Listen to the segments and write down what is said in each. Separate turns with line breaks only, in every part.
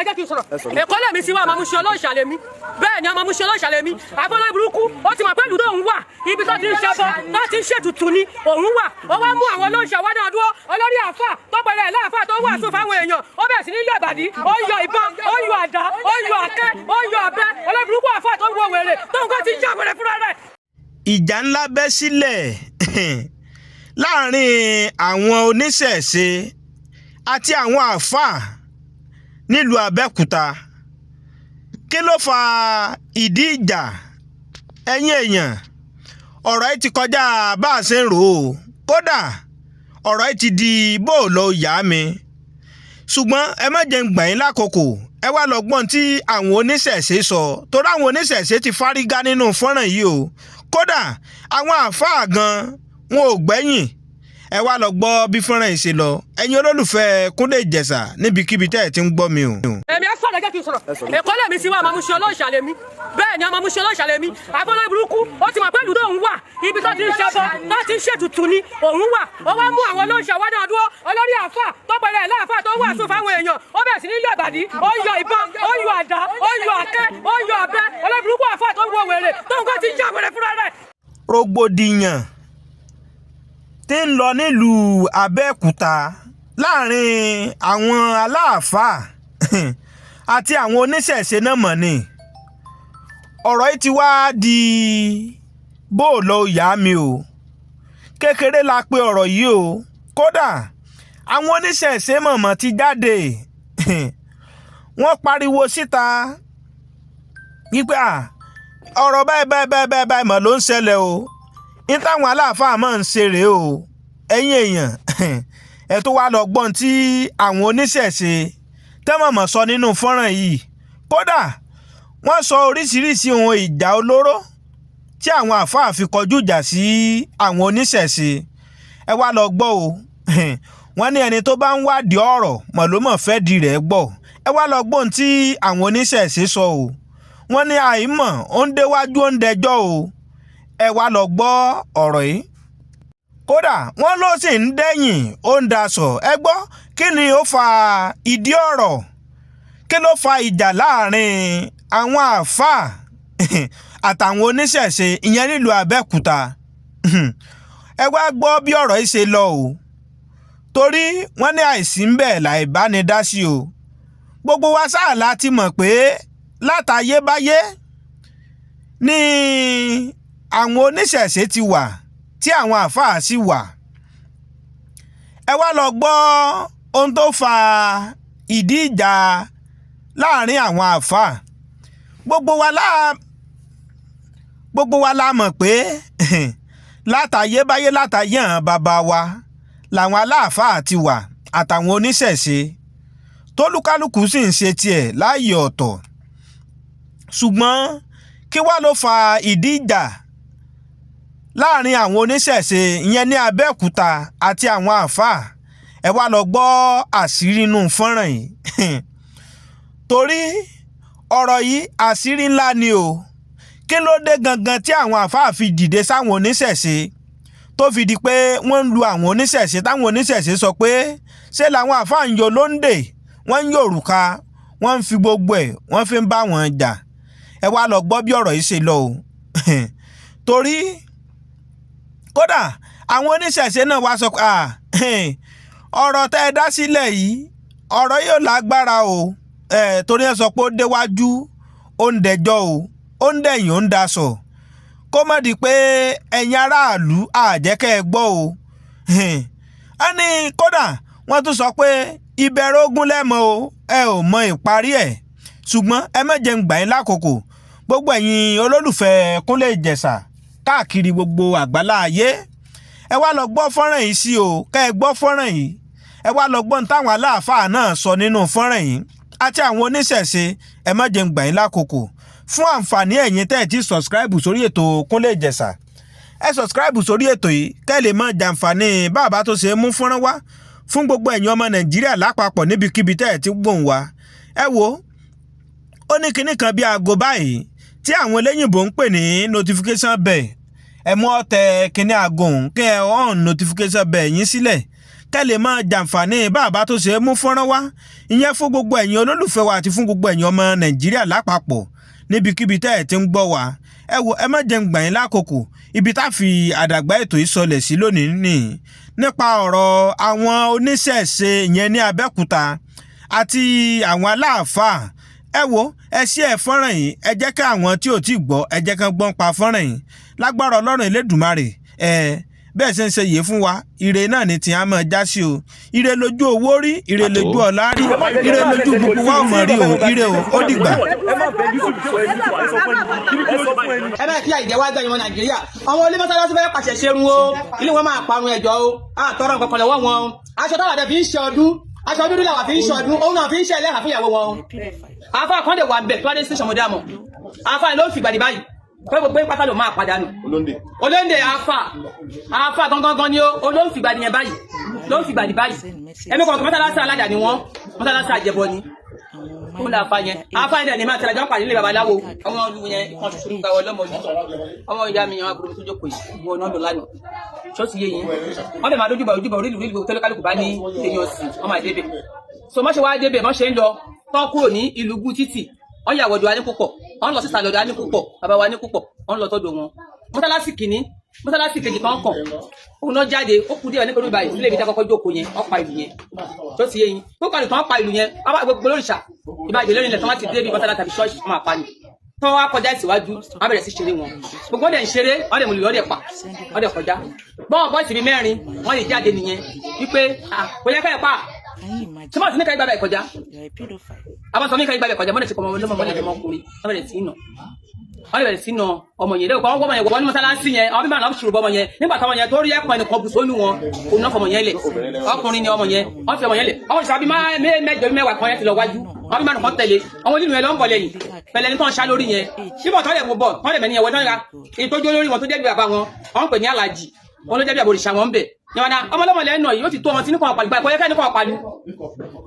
Sọ̀rọ̀, jẹ́ kí n sọ̀rọ̀. Èkó lèmi sí wa, ọmọ Mushin ọlọ́ọ̀ṣà lèmi. Bẹ́ẹ̀ ni, ọmọ Mushin ọlọ́ọ̀ṣà lèmi. Àbọ̀lọ́ burúkú, ó ti mọ̀ pé ìlú tóun wà, ibi tó ti ń ṣẹbọ, tó ti ń ṣètùtù ni òun wà. Ó wá mú àwọn ọlọ́ọ̀ṣà wá náà dúró. Olórí àáfà tó pẹ̀lẹ́ láàfà tó wàásù fáwọn èèyàn, ó bẹ̀rẹ̀ sí ní yọ ìbàdí, ó ń yọ ìbọn, ó ń yọ àdá, ó ń yọ àké, ó ń yọ ọ̀bẹ. Olórí burúkú àáfà tó ń wo wèrè tóun kò ti yá wèrè fúnra rẹ̀.
Ìjà ńlá bẹ́ sílẹ̀ láàrin àwọn oníṣẹ̀ṣe àti àwọn àáfàá nílùú Abẹ́òkúta. Kí ló fa ìdí ìjà? Ẹ̀yin èèyàn, ọ̀rọ̀ yìí ti kọjá bá a ṣe ń rò ó. Kódà, ọ̀rọ̀ yìí ti di bó lọ yá mi, ṣùgbọ́n ẹ má jẹ́ ń gbà yín lákòókò. Ẹ wá lọ gbọ́n tí àwọn oníṣẹ̀ṣe sọ, torí àwọn oníṣẹ̀ṣe ti fárígá nínú fọ́nrán yìí o. Kódà, àwọn àáfàá gan wọn ò gbẹ́yìn. Ẹ wá lọ gbọ́ bí fọ́nrán yìí ṣe lọ, ẹ̀yin olólùfẹ́ Kúnlé Ìjẹ̀ṣà, níbikíbi tẹ́ ẹ̀ ti ń gbọ́ mi o.
Èmi á sọ̀rọ̀, jẹ́ kí n sọ̀rọ̀. Èkó lèmi sí wa, ọmọ Mushin ọlọ́ọ̀ṣà lèmi. Bẹ́ẹ̀ ni, ọmọ Mushin ọlọ́ọ̀ṣà lèmi. Àbọ̀lọ́ burúkú, ó ti mọ̀ pé ìlú tóun wà, ibi tó ti ń ṣẹbọ, tó ti ń ṣètùtù ni òun wà. Ó wá mú àwọn ọlọ́ọ̀ṣà wá náà dúró. Olórí àáfà tó pẹ̀lẹ́ láàfà tó wàásù fáwọn èèyàn, ó bẹ̀rẹ̀ sí ní yọ ìbàdí, ó ń yọ ìbọn, ó ń yọ àdá, ó ń yọ àké, ó ń yọ ọ̀bẹ. Olórí burúkú àáfà tó ń wo wèrè tóun kò ti yá wèrè fúnra rẹ̀.
Rògbòdìyàn tí ń lọ nílùú Abẹ́òkúta láàrin àwọn aláàfáà àti àwọn oníṣẹ̀ṣe náà mọ̀ ni. Ọ̀rọ̀ yìí ti wá di bó lọ yá mi o. Kékeré la pé ọ̀rọ̀ yìí o. Kódà, àwọn oníṣẹ̀ṣe mọ̀mọ́ ti jáde, wọ́n pariwo síta wípé à ọ̀rọ̀ báyìí báyìí báyìí báyìí báyìí mọ̀ ló ń ṣẹlẹ̀ o, ní táwọn aláàfáà máa ń ṣe rèé o. Ẹ̀yin èèyàn, ẹ tó wá lọ gbọ́n tí àwọn oníṣẹ̀ṣe tẹ́mọ̀mọ̀ sọ nínú fọ́nrán yìí. Kódà, wọ́n sọ oríṣiríṣi ohun ìjà olóró tí àwọn àáfàá fi kọjú ìjà sí àwọn oníṣẹ̀ṣe. Ẹ wá lọ gbọ́ o. Wọ́n ní ẹni tó bá ń wádìí ọ̀rọ̀ mọ̀ ló mọ̀ fẹ́ di rẹ̀ gbọ́. Ẹ wá lọ gbọ́n tí àwọn oníṣẹ̀ṣe sọ o. Wọ́n ní àìmọ̀ ó ń déwájú, ó ń dẹjọ́ o. Ẹ wá lọ gbọ́ ọ̀rọ̀ yìí. Kódà, wọ́n ló sì ń dẹ́yìn, ó ń daṣọ. Ẹ gbọ́, kí ni ó fa ìdí ọ̀rọ̀? Kí ló fa ìjà láàrin àwọn àáfàá àtàwọn oníṣẹ̀ṣe, ìyẹn nílùú Abẹ́òkúta? Ẹ wá gbọ́ bí ọ̀rọ̀ yìí ṣe lọ o, torí wọ́n ní àìsí ń bẹ̀ láì bá ní dá sí o. Gbogbo wa sáà la ti mọ̀ pé látayébáyé ní àwọn oníṣẹ̀ṣe ti wà, tí àwọn àáfàá sì wà. Ẹ wá lọ gbọ́ ohun tó fa ìdí ìjà láàrin àwọn àáfàá. Gbogbo wa la mọ̀ pé látayébáyé, látayé hàn bàbá wa làwọn aláàfáà ti wà àtàwọn oníṣẹ̀ṣe, tólúkálùkù sì ń ṣe tiẹ̀ láàyè ọ̀tọ̀. Ṣùgbọ́n kí wá ló fa ìdí ìjà láàrin àwọn oníṣẹ̀ṣe, ìyẹn ní Abẹ́òkúta, àti àwọn àáfàá? Ẹ wá lọ gbọ́ àṣírí inú fọ́nrán yìí, torí ọ̀rọ̀ yìí, àṣírí ńlá ni o. Kí ló dé gangan tí àwọn àáfàá fi dìde sáwọn oníṣẹ̀ṣe, tó fi di pé wọ́n ń lu àwọn oníṣẹ̀ṣe, táwọn oníṣẹ̀ṣe sọ pé ṣé làwọn àáfàá ń yọ lóńdè, wọ́n ń yòrùka, wọ́n ń fi gbogbo ẹ̀, wọ́n fi ń bá wọn jà? Ẹ wá lọ gbọ́ bí ọ̀rọ̀ yìí ṣe lọ o, torí kódà, àwọn oníṣẹ̀ṣe náà wá sọ pé ọ̀rọ̀ tẹ́ ẹ dá sílẹ̀ yìí, ọ̀rọ̀ yóò lágbára o, torí ẹ sọ pé ó déwájú, ó ń dẹjọ́ o, ó ń dẹ̀yìn, ó ń daṣọ. Kó má di pé ẹ̀yin aráàlú àjẹkẹ́ ẹ gbọ́ o. Ẹ ní kódà, wọ́n tún sọ pé ìbẹ̀rẹ̀ ogun lẹ́mọ̀ o, ẹ ò mọ ìparí ẹ̀. Ṣùgbọ́n ẹ má jẹ́ ń gbà yín lákòókò. Gbogbo ẹ̀yin olólùfẹ́ Kúnlé Ìjẹ̀ṣà káàkiri gbogbo àgbálá ayé, ẹ wá lọ gbọ́ fọ́nrán yìí sí o. Kẹ́ ẹ gbọ́ fọ́nrán yìí, ẹ wá lọ gbọ́ ní táwọn aláàfáà náà sọ nínú fọ́nrán yìí àti àwọn oníṣẹ̀ṣe. Ẹ má jẹ́ ń gbà yín lákòókò. Fún àǹfààní ẹ̀yin tẹ́ ẹ̀ ti subscribe sórí ètò Kúnlé Ìjẹ̀ṣà, ẹ subscribe sórí ètò yìí kẹ́ ẹ lè máa jàǹfààní bàbá tó ṣe é mú fọ́nrán wá fún gbogbo ẹ̀yin ọmọ Nàìjíríà lápapọ̀ níbikíbi tẹ́ ẹ̀ ti gbóhùn wá. Ẹ wo, ó ní kinní kan bí aago báyìí tí àwọn eléyìnbó ń pè ní notification bell. Ẹ mú ọtẹ kinní aago òun, kí ẹ on notification bell yín sílẹ̀. Kẹ́ lè máa jàǹfààní bàbá tó ṣe é mú fọ́nrán wá, ìyẹn fún gbogbo ẹ̀yin olólùfẹ́ wa àti fún gbogbo ẹ̀yin ọmọ Nàìjíríà lápapọ̀ níbikíbi tẹ́ ẹ̀ ti ń gbọ́ wa. Ẹ wo, ẹ má jẹun gbà yín lákòókò. Ibi tá fi àdàgbà ètò yìí sọlẹ̀ sí lónìí nìyí, nípa ọ̀rọ̀ àwọn oníṣẹ̀ṣe ìyẹn ní Abẹ́òkúta àti àwọn aláàfáà. Ẹ wo, ẹ ṣí ẹ fọ́nrán yìí, ẹ jẹ́ ká àwọn tí ò tí gbọ́, ẹ jẹ́ ká gbọ́n pa fọ́nrán yìí. Lágbára Ọlọ́run Elédùmarè, ẹ bẹ́ẹ̀ ṣe ń ṣe yìí fún wa, ire náà ni tí a máa já sí o. Ire lójú owó rí, ire lójú ọlá rí, ire lójú gbogbo wa ò mọ̀ rí o. Ire o, ó dìgbà.
Ẹ bẹ́ẹ̀ kí àìjẹ́ wá gbẹ̀yìn wọn Nàìjíríà. Àwọn olé mọ́sálásí fẹ́ pàṣẹ ṣerun o, ilé wọn máa parun. Ẹjọ́ o, àtọrọ nǹkan kan lọ́wọ́ wọn o. Aṣọ táwọn àdẹ fi ń ṣe ọdún, aṣọ dúdú làwọn fi ń ṣe ọdún, òun náà fi ń ṣe ẹlẹ́hà fún ìyàwó wọn o. Afa kan dẹ̀ wà ń bẹ̀ tó wá dé station mo dá mọ̀. Afa ló ń fìgbàdì báyìí pé gbogbo pátá ló máa padànù. Olóńdè afa, afa gangan ni ó ló ń fìgbàdì yẹn báyìí, ló ń fìgbàdì báyìí. Ẹ̀mí kọ̀ọ̀kan mọ́sálásí aládàá ni wọ́n, mọ́sálásí àjẹbọ ni ó là fa yẹn. Afa yẹn dẹ̀ ní máa tẹ̀lé àjọ pàdé nílé babaláwo. Àwọn olú yẹn kan ṣoṣo ń gba ọlọ́mọ yìí. Ọmọ ìyá mi, àwọn àbúrò mi tó jókòó yìí, ìwọ náà lọ lánàá ṣọ́ọ̀ṣì yé yín. Wọ́n dẹ̀ máa dójúbà ojúbà orí ìlú ìlú tẹ́lẹ̀, kálukú bá ní èèyàn sí, wọ́n máa débẹ̀. So mọ́ṣẹ́ wá débẹ̀, mọ́ṣẹ́ ń lọ tán kúrò ní ìlú gú títì, wọ́n yà wọ̀dọ̀ Anípúpọ̀, wọ́n lọ sísàlẹ̀ ọ̀dọ̀ Anípúpọ̀, bàbá wa Anípúpọ̀, wọ́n lọ tọ́dọ̀ wọn. Mọ́sálásí kìíní, mọ́sálásí kejì kan kàn, òun náà jáde, ó kú díẹ̀ nítorí báyìí sílé ibi tí a kọ́kọ́ jókòó yẹn, wọ́n pa ìlú yẹn tó ti yé yín. Púpọ̀ nìkan pa ìlú yẹn, gbogbo lóríṣà ìbá ìdílé nílẹ̀ tó wá ti dé bí mọ́sálásí tàbí ṣọ́ọ̀ṣì, wọ́n máa pa ni. Tó wá kọjá ìsíwájú, wọ́n bẹ̀rẹ̀ sí ṣeré wọn. Gbogbo ọdẹ ń ṣeré, ọdẹ mọ̀lẹ́, ọdẹ pa, ọdẹ kọjá. Bọ́ọ̀ bọ́ọ̀sì bíi mẹ́rin wọ́n lè jáde nìyẹn wípé kò yẹ ká ẹ̀ pa. Tí wọ́n ti ní ká gbàgbà ìkọjá, àwọn sọ ní ká gbàgbà ìkọjá, mọ́lẹ̀ ti kọ́ ọmọ ọlọ́mọ, mọ́lẹ̀ ọmọkùnrin, wọ́n bẹ̀rẹ̀ sí nà, wọ́n bẹ̀rẹ̀ sí nà ọmọ yẹn lẹ́wọ̀n. Wọ́n yẹn wọ́n ní mọ́sálásí yẹn, àwọn bíbá náà ṣùrù bọ́ ọmọ yẹn. Nígbà táwọn yẹn tó rí ẹ̀pọ̀ ẹnìkan bù sónú wọn, kò ná fọmọ yẹn lẹ̀. Ọkùnrin ni ọmọ yẹn, wọ́n fi ọmọ yẹn lẹ̀. Ọmọ ìṣàbí mẹ́jọ mẹ́wàá kan yẹn ti lọ wájú, àwọn bíbá nìkan tẹ̀lé àwọn onílù yẹn lọ ń bọ̀ lẹ́yìn pẹ̀lẹ́ ní tó ń ṣá lórí yẹn. Bíbọ̀ tọ́lẹ̀ mú bọ̀ tọ́lẹ̀ mẹ́ni yẹn wọ́n tọ́lẹ̀ ìtọ́jú olórí wọn tó jẹ́ bí bàbá wọn, wọ́n ń pè ní alájì wọn, ló jẹ́ bí àbòrìṣà wọn ń bẹ̀ yẹn. Wọn ọmọlọmọ lẹ́nu yìí, ó ti tó ọmọ tí ní kàn ọ̀pàlù báyìí, kò yẹ kẹ́ ní kàn ọ̀pàlù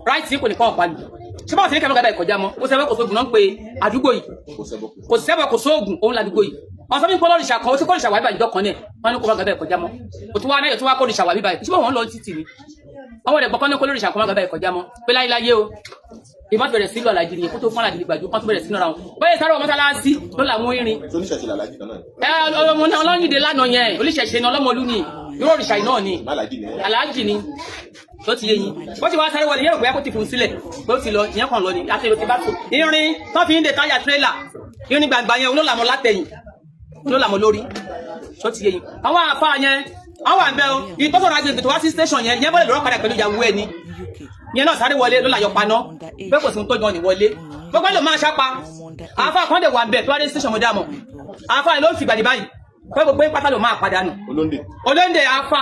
ráìtì, kò ní kàn ọ̀pàlù. Ṣé báwọn ti ní kẹ́mọ́ gàdá ìkọjá mọ́? Ó sẹ́wọ́ kò sóògùn náà ń pe àdúgbò yìí, kò sẹ́wọ́ kò sóògùn òun làdúgbò yìí. Wọ́n sọ fún mi pé lọ́rìṣà kan ó ti kọ́rìṣà wà bíbá ìjọ kan náà, wọ́n ní kó má gàdá ìkọjá mọ́. Kò tún wá náà, tó wá kọ́rìṣà wà bíbá yìí. Ṣé wọ́n lọ títì ni àwọn ọ̀dẹ̀ gbọ̀kan ní kó lóríṣà kan má gàdá ìkọjá mọ́ pé láyéláyé o. Ìbọn bẹ̀rẹ̀ sí lọ àlàjì nìyẹn, kó tó fún àlàjì gbàjú kó tó bẹ̀rẹ̀ sí nara wọn báyìí sáré wọn mọ́sálásí ló làwọn irin.
Oníṣẹ̀ṣe làlájì kan náà.
Ẹ ọmọ náà ọlọ́yìndé lánàá yẹn, oníṣẹ̀ṣe ni, ọlọ́mọlú ni, irú òrìṣà yìí náà ni.
Málàjì ni wọ́n.
Aláàjì ni tó ti yé yín. Bó ti wá sáré wọlé yẹ́rù pé kó ti fún un sílẹ̀ pé ó ti lọ ìyẹn kàn lọ ni àti èrò ti bá tó irin tó fi ń de táyà tírélà, irin gbàngbà yẹn olólàmọ látẹ̀yìn, olólàmọ lórí tó ti yé yín. Àwọn àfa yẹn àwọn àgbẹ̀ o, ìtọ́sọ̀rọ̀ agbègbè tó wá sí station yẹn yẹn bọ́lẹ̀ lọ́rọ̀ padà pẹ̀lú ìyàwó ẹni yẹn náà sáré wọlé ló láyọ̀ paná pé kò sí ohun tó jọ ní wọlé. Gbogbo ẹ̀ ló máa ṣápa. Àfa kan dẹ̀ wà ń bẹ̀ tó wá dé station mo dá mọ̀. Àfa yẹn ló ń fìgbàdì báyìí pé gbogbo pátá ló máa padànù.
Olóńdè.
Olóńdè afa,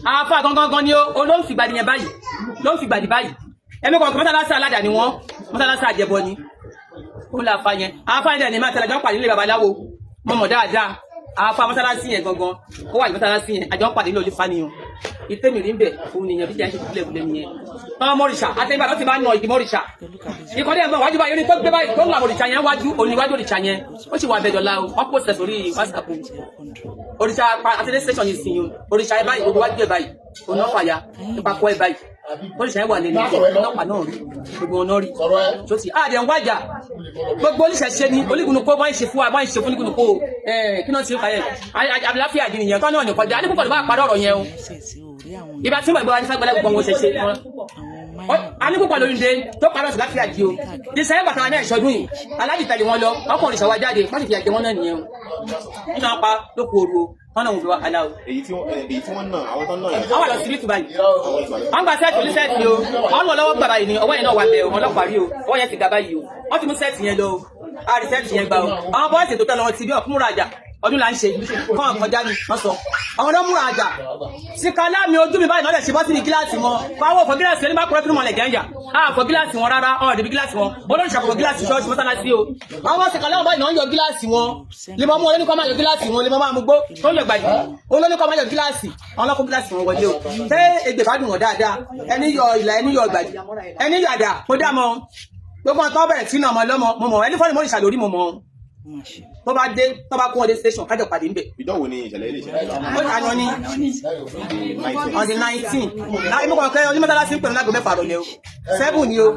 afa gangan ni ó ló ń fìgbàdì yẹn báyìí, ló ń fìgbàdì báyìí. Ẹ̀mí kọ̀ọ̀kan mọ́sálásí aládàá ni wọ́n, mọ́sálásí àjẹbọ ni ó là fa yẹn. Afa yẹn dẹ̀ ní máa tẹ̀lé àjọ ń pàdé nílé babaláwo, mo mọ̀ dáadáa. Afa mọ́sálásí yẹn gangan ó wà ní mọ́sálásí yẹn, àjọ ń pàdé ní olúfàníyàn ìtẹ́mi rí ń bẹ̀ òun nìyẹn bí jẹ́ ṣe kúlẹ̀ kúlẹ̀ nìyẹn. Ọmọ mọ́rìṣà àtẹ̀yìnbá ló ti máa ń nà ìdí mọ́rìṣà ìkọ́lé ẹ̀gbọ́n wájú báyìí ní tó gbé báyìí tó ń la òrìṣà yẹn wájú òní wájú òrìṣà yẹn, ó sì wà bẹ̀ dọ̀la o. Wọ́n pòsẹ̀ sórí WhatsApp òrìṣà àtẹ̀lé station yìí sìn òrìṣà ẹ̀ báyìí, gbogbo wájú ẹ̀ báyìí òun náà fàya nípa kọ́ ẹ̀ báyìí òrìṣà yẹn wà lẹ́nu ọlọ́pàá náà rí gbogbo wọn náà rí tó ti àdé ń wájà. Gbogbo oníṣẹ̀ṣe ni olígunukó wọ́n ń ṣe fún wa, wọ́n ń ṣe fún onígunukó kí náà ti ń fàyẹ̀ àbíláfíà di nìyẹn tọ́nà nìkọjá ní púpọ̀ ló bá parí ọ̀rọ̀ yẹn o. Ìbá tí wọ́n gbọ́ wa ní fagbọ́lá gbogbo wọn ṣẹṣẹ a ní púpọ̀ lórí ndé tó parí ọ̀sẹ̀ láfíà di o. Dísẹ́yìn bàtà náà ìṣọdún yìí aláàjì tẹ̀lé wọn lọ ọkùnrin ìṣàwá jáde wọ́n sì fi àjẹ wọn náà nìyẹn o. Nínú apá ló kú oru o, wọn náà wọ́n fi wá alá o.
Èyí tí wọ́n nà, àwọn tó ń nà yẹn.
Àwọn àlọ́ síbítù báyìí wọ́n gba set ní set o, wọ́n lọ lọ́wọ́ gbà báyìí ni ọwọ́ yẹn náà wà bẹ́ẹ̀ o. Ọlọ́pàá rí o, ọwọ́ yẹn ti ga báyìí o. Wọ́n ti mú set yẹn lọ o, a rí set yẹn gbà o. Àwọn boys tó tẹ́ lọ ti bí ọ̀kúnmúra àjà ọdún là ń ṣe kọ́ kọjá ni wọ́n sọ àwọn ọ̀dọ́ múra àjà síkálá mi ojú mi báyìí náà lè ṣe bọ́ sí ní gíláàsì wọn fáwọn òfò gíláàsì ẹni bá kúrẹ́ fún mọ̀lẹ̀ gẹ́ńjà àfọ gíláàsì wọn rárá ọ̀rọ̀ débi gíláàsì wọn olóríṣà kò gíláàsì ṣọ́ọ̀ṣì mọ́sálásí o. Àwọn síkálá wọn báyìí náà ń yọ gíláàsì wọn lè mọ mú olóníkọ́ máa yọ gíláàsì wọn lè mọ máa mú gbó tó ń yọ gbàdì olóníkọ́ máa yọ gíláàsì àwọn ọlọ́kọ́ gíláàsì wọn wọlé o. Ṣé ègbè bá dùn wọn dáadáa? Ẹni yọ ìlà, ẹni yọ gbàdì, ẹni yọ àdá mo dá mọ gbogbo ọ̀tọ́ bẹ̀rẹ̀ sínú ọmọ ọlọ́mọ mo mọ̀ ẹni fọ́nì mọ́rìṣà lórí mo mọ̀. Tó bá dé, tó bá kún wọn dé station, kájọ pàdé ńbẹ̀.
Ìjọ́ wo ni ìṣẹ̀lẹ̀ ilé ìṣẹ̀lẹ̀?
Ó ní àná ní on the 19. Láì mú kàn kẹ́ onímọ̀tálásí ń pẹ̀lú láago 6 rọ̀lẹ́ o, 7 ni o,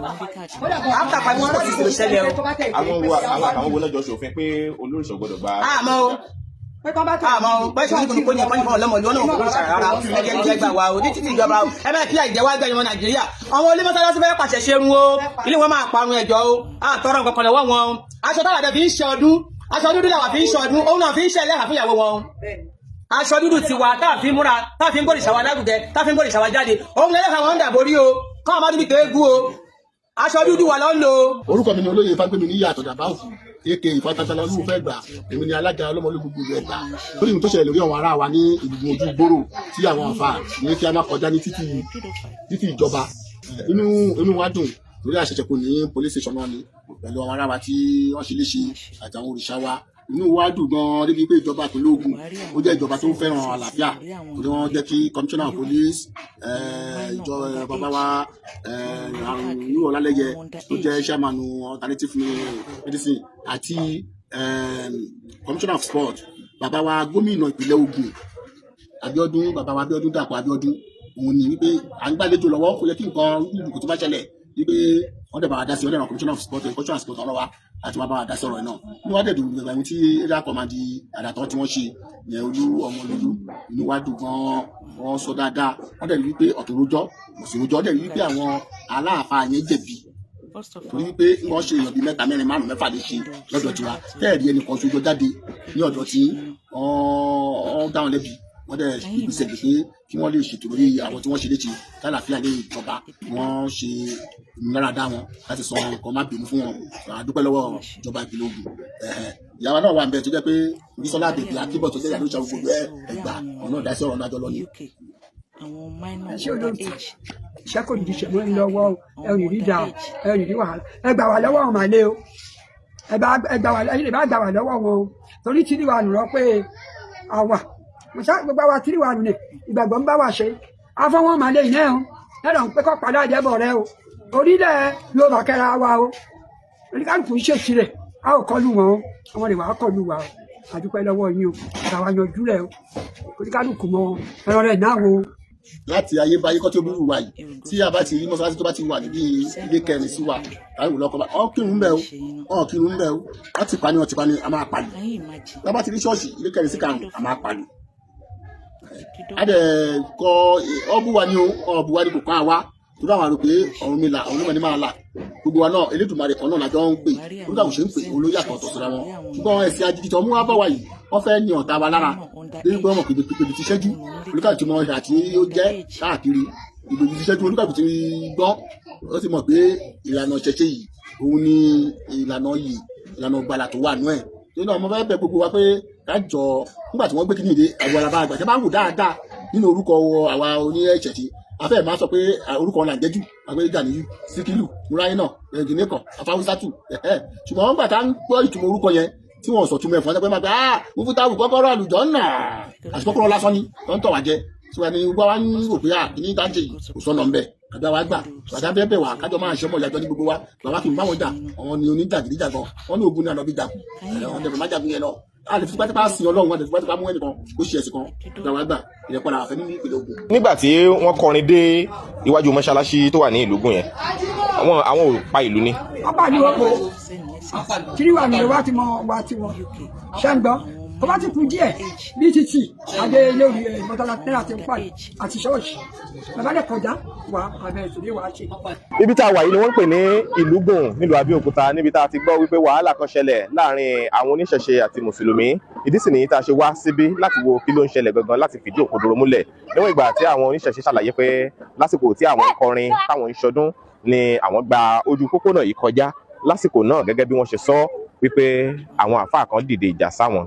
after 5:46 ló ṣẹlẹ̀ o.
Àwọn wo, àwọn àtàwọn wo náà jọ ṣòfin pé olórìṣà gbọ́dọ̀ gba?
Àmọ́ o, àmọ́ o, bẹ́ẹ̀ sọ́ni kò ní ẹ̀kọ́ nípa ọlọ́mọ ìlú ọ̀nà òfin rárá. Ẹ̀jẹ̀ ń jẹ́ gbà wá o ní títí ìjọba o. Ẹ bẹ́ẹ̀ kí àìjẹ́ wá gbẹ̀yìn wọn Nàìjíríà. Àwọn olé mọ́sálásí fẹ́ pàṣẹ ṣerun o, ilé wọn máa parun. Ẹjọ́ o, àtọrọ nǹkan kan lọ́wọ́ wọn o. Aṣọ táwọn àdẹ fi ń ṣe ọdún, aṣọ dúdú làwà fi ń ṣe ọdún, òun náà fi ń ṣe ẹlẹ́hà fún ìyàwó wọn o. Aṣọ dúdú tiwa tá a fi múra, tá a fi ń gbòrìṣà wa lárugẹ, tá a fi ń gbòrìṣà wa jáde, òun lẹ́lẹ́hà wọn ń dàborí o. Káwọn má dúbí tó égún o, aṣọ dúdú wà lọ́ ń lò o.
Orúkọ mi ni Olóyè Fagbemi níyà Àtọ̀dà Báwùfù, aka Ìfàtàtàlá Olúfẹ́ Gbà. Èmi ni alága ọlọ́mọlú gbogbo ìlú Ẹ̀gbá. Lórí ohun tó ṣẹlẹ̀ lórí àwọn ará wa ní ìlú ojú gbòòrò tí àwọn àfà ní kí a má kọjá ní títì títì ìjọba, inú wa dùn lórí àṣẹṣẹ kò ní police station náà ni pẹ̀lú àwọn ará wa tí wọ́n ṣe léṣe àtàwọn òrìṣà wa. Inú wa dùn gan-an débi pé ìjọba ìpínlẹ̀ Ògùn, ó jẹ́ ìjọba tó ń fẹ́ràn àlàáfíà, torí wọ́n jẹ́ kí commissioner of police, ìjọ bàbá wa àrùn Nuru Ọlálẹ́yẹ tó jẹ́ chairman alternative medicine àti commissioner of sport, bàbá wa gómìnà ìpínlẹ̀ Ògùn Abíọ́dún, bàbá wa Abíọ́dún Dàpọ̀ Abíọ́dún. Òun ni wípé à ń gbàlejò lọ́wọ́, kò yẹ kí nǹkan kò tó bá ṣẹlẹ̀, wípé wọ́n dẹ̀ bá wa dá sí ọ̀dẹ̀ náà. Commissioner of sport and culture and sport ọ̀rọ̀ wa láti wá bá wa dá sí ọ̀rọ̀ náà ní wọ́n dẹ̀ dùn. Gbogbo ẹ̀hún tí area command àdàtọ̀ tí wọ́n ṣe yẹn, Olú ọmọ lulú, inú wa dùn gan-an. Wọ́n sọ dáadáa, wọ́n dẹ̀ rí wípé ọ̀tún rojọ́, òsì rojọ́, dẹ̀ rí wípé àwọn aláàfáà yẹn jẹ̀bi, torí wípé wọ́n ṣe èèyàn bíi mẹ́ta, mẹ́rin, márùn, mẹ́fà lè ṣe lọ́dọ̀ tiwa tẹ́ẹ̀rí ẹnìkan ṣojú jáde ní ọ̀dọ̀ tí wọ́n dá wọn lẹ́bi. Wọ́n dẹ̀ ìgbésẹ̀ pé kí wọ́n lè ṣètò lórí àwọn tí wọ́n ṣe léṣe, kálàfíà lè jọba. Wọ́n ṣe ìmúláradá wọn láti sọ nǹkan má bínú fún wọn. A dúpẹ́ lọ́wọ́ ìjọba ìpínlẹ̀ Ògùn. Ìyàwó náà wà ń bẹ tó jẹ́ pé Bísọ́lá Àbẹ̀bí Akíbọ̀ tó jẹ́ ìyá lóṣà gbogbo Ẹ̀gbá, ọ̀nà náà dá sí ọ̀rọ̀ náà jọ lọ ní.
Ṣé olóòtú iṣẹ́ kò ní ṣe mọ́ ń lọ́wọ́ o? Ẹ ò ní rí dáa, ẹ ò ní rí wàhálà. Ẹ gbà wá lọ́wọ́ àwọn màlẹ́ o. Ẹ bá ẹ gbà wá, ẹ̀yin lè bá gbà wá lọ́wọ́ wọn o, torí tí wàá nù rọ pé àwà mo sá gbogbo àwa tí wàá nù ní ìgbàgbọ́ ń bá wa ṣe afọwọ́n màlẹ́ yìí náà o. Lẹ́nu pé kọ́ padà jẹ́bọ̀ rẹ o. Orílẹ̀ Yorùbá kẹ́ra wa o. Oníkálukú ń ṣèṣì rẹ̀, a ò kọlu wọn o, àwọn lè wàá kọlu wa o. Àdúpẹ́ lọ́wọ́ yín o, àtàwọn yanjú rẹ̀ o. Oníkálukú mọ ẹran rẹ̀ náà o.
Láti ayébáyé kọ́ tó bí wà yìí, tí a bá ti rí mọ́sálásí tó bá ti wà níbi ilé kẹrin sí wa, táwọn ìwòlọ́kọ̀ bá ọ̀ kírun ń bẹ̀ o, ọ̀ kírun ń bẹ̀ o, wọ́n ti pa ni, wọ́n ti pa ni, a máa pàlù. Tá a bá ti rí ṣọ́ọ̀ṣì ilé kẹrin sí karùn-ún, a máa pàlù. A dẹ̀ kọ ọ̀bù wa ni o, ọ̀bù wa ni kò kọ́ àwa, torí àwọn àrò pé Ọ̀rúnmìlà, Ọ̀rúnmìlà ni máa là gbogbo wa náà. Elédùmarè kan náà lájọ ń pè, olùkọ́ ṣe ń pè olóyè àtọ̀tọ̀ síra wọn. Ṣùgbọ́n ẹ̀sìn ajigitọ̀ mú wá bá wa yìí, wọ́n fẹ́ ní ọ̀tá wa lára débi pé wọ́n mọ̀ pé ìgbèbí ti ṣẹ́jú. Olùkọ́ ti mọ ìhà tí ó jẹ́ káàkiri. Ìgbèbí ti ṣẹ́jú, olùkọ́ ti gbọ́, ó sì mọ̀ pé ìlànà ṣẹṣẹ yìí, òun ni ìlànà yìí, ìlànà gbàlà tó wà nú ẹ̀. Nínú ọmọ fẹ́ bẹ̀ gbogbo wa pé ká jọ nígbà tí wọ́n gbé kíní ìdè àwọn ará àgbà tẹ́ bá wò dáadáa nínú orúkọ àwa oní ẹ̀ṣẹ̀ afẹ́ máa sọ pé orúkọ wọn là ń jẹ́jù àgbẹ̀ Ganiyu, Síkírù, Múráyínà, ẹ̀gìnìkan, Afáwúsátù. Ṣùgbọ́n wọ́n gbà tá ń gbọ́ ìtumọ̀ orúkọ yẹn tí wọ́n sọ túmọ̀ ẹ̀fọn pé máa gbé ah Mufutawu kọ́kọ́rọ́ àlùjọ náà àti kọ́kọ́rọ́ lásán ni wọ́n ń tọ̀ wá jẹ. Tí wọ́n ní wá ń rò pé ah kìíní tá ń ṣe yìí kò sọ́nà ń bẹ̀. Àgbà wa gbà bàtà bẹ́ẹ̀ bẹ̀ wá kájọ máa ṣe ọmọ ìyàjọ ní gbogbo wa. Bàbá kì í bá wọn jà, àwọn ni oníjàgídíjàgan wọn ní ogun ní àná bí jà wọn dẹ̀ má jagun yẹn lọ. A lè fi tipátipá sin Ọlọ́run, a lè fi tipátipá mú ẹnìkan kó ṣe ẹ̀sìn kan. Àgbà wa gbà ìrẹ́pọ̀ làwọn fẹ́ nínú ìpínlẹ̀ Ògùn.
Nígbà tí wọ́n kọrin dé iwájú mọ́ṣáláṣí tó wà ní Ìlúgùn yẹn, àwọn ò pa ìlú ni.
Wọ́n pàdé o tìrí wà nìyẹn wá ti mọ wá ti wọn ṣẹ́ ń gbọ́. Tó bá ti kú díẹ̀ bí títì adé lórí ẹ̀ mọ́tàlá náírà ti ń pàdé àti ṣọ́ọ̀ṣì bàbá dẹ̀ kọjá wà abẹ́ ìtòlé wà á ṣe.
Ibi tá a wà yìí ni wọ́n ń pè ní Ìlúgùn nílùú Abẹ́òkúta, níbi tá a ti gbọ́ wípé wàhálà kan ṣẹlẹ̀ láàrin àwọn oníṣẹ̀ṣe àti mùsùlùmí. Ìdí sì nìyí tá a ṣe wá síbí láti wo kí ló ń ṣẹlẹ̀ gangan, láti fìdí òkodoro múlẹ̀. Níwọ̀n ìgbà tí àwọn oníṣẹ̀ṣe ṣàlàyé pé lásìkò tí àwọn ń kọrin táwọn ń ṣọdún ni àwọn gba ojú pópónà yìí kọjá lásìkò náà, gẹ́gẹ́ bí wọ́n ṣe sọ wípé àwọn àáfàá kan dìde ìjà sáwọn.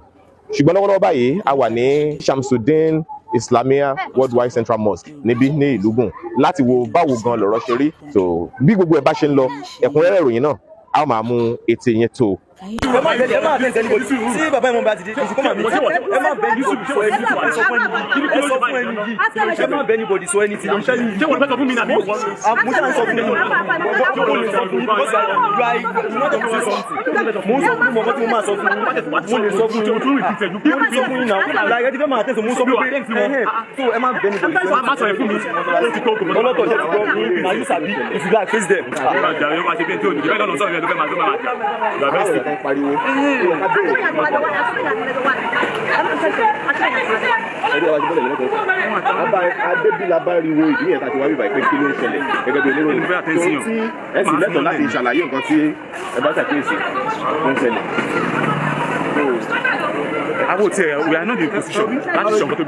Ṣùgbọ́n lọ́wọ́lọ́wọ́ báyìí, a wà ní Shamsuddin Islamia Worldwide Central Mosque níbí ní Ìlúgùn láti wo báwo gan lọ̀rọ̀ ṣe rí. So bí gbogbo ẹ̀ bá ṣe ń lọ, ẹ̀kúnrẹ́rẹ́ ìròyìn náà a ó máa mú etí yẹn tó.
Ẹ má bẹ, ẹ má bẹ anybody. Tí bàbá ìmọ̀ bá ti dé, kó má mi. Ẹ má bẹ Yusuf sọ anything. Ẹ sọ fún ẹni yìí. Ẹ sọ fún ẹni yìí. Ẹ má bẹ anybody sọ anything. I'm telling you.
Ṣé wọ́n fẹ́ sọ fún mi nàbí wọ́n?
Mo ṣáà ń sọ fún yín. Mo lè sọ fún yín because you are, you want to say something. Mo ń sọ fún mo tí mo máa sọ fún yín. Mo lè sọ fún yín. Mo lè sọ fún yín náà. Like ẹ ti fẹ́ máa tẹ̀sán, mo ń sọ fún pé ẹhẹ́n. So ẹ má bẹ anybody sọ
Má sọ yẹn fún mi. Ó ti tó kò mọ́.
Ọlọ́tọ̀ ṣe ti gbọ́. Na you sabi if you like face them.
Pariwo ẹbí wa ti bọ́lẹ̀ lọ́kọ̀ọ́ adébílábáriwo ìdí yẹn tá a ti wá bíbá pé kí ló ń ṣẹlẹ̀ gẹ́gẹ́ bí oníròyìn tó tí ẹ sì lẹ́tọ̀ọ́ láti ṣàlàyé nǹkan tí ẹ bá ṣàkíyèsí tó ń ṣẹlẹ̀.
Àwọn tí ẹ, we are not in position láti ṣe nǹkan tó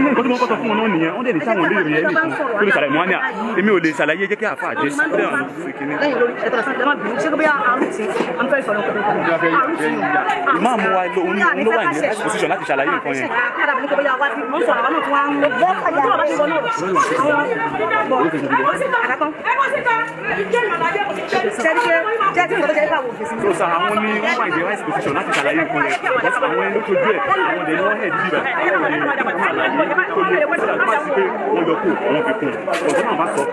nǹkan tó mọ́ kọ́tọ̀ fún wọn náà nìyẹn. Wọ́n dẹ̀ ní sáwọn olóyè yẹn nìkan tó lè ṣàlàyé. Wọn ní à, èmi ò lè ṣàlàyé, jẹ́ kí àáfàá dé. Ó dẹ̀ wọ́n fi kíní. Ìmáàmù wa ló òun ló wà ní position láti ṣàlàyé nǹkan yẹn. So sir, àwọn ní wọ́n wà in the right position láti ṣàlàyé nǹkan yẹn because àwọn ẹni ló ṣojú ẹ̀, àwọn ọ̀dẹ̀ ni wọ́n head bíbà, àwọn ọ̀dẹ̀ ni wọ́n ṣàlàyé tó lè kó sílẹ̀ tó bá sí pé wọ́n yọ kó wọ́n fi kún un ọ̀dọ́ náà bá sọ.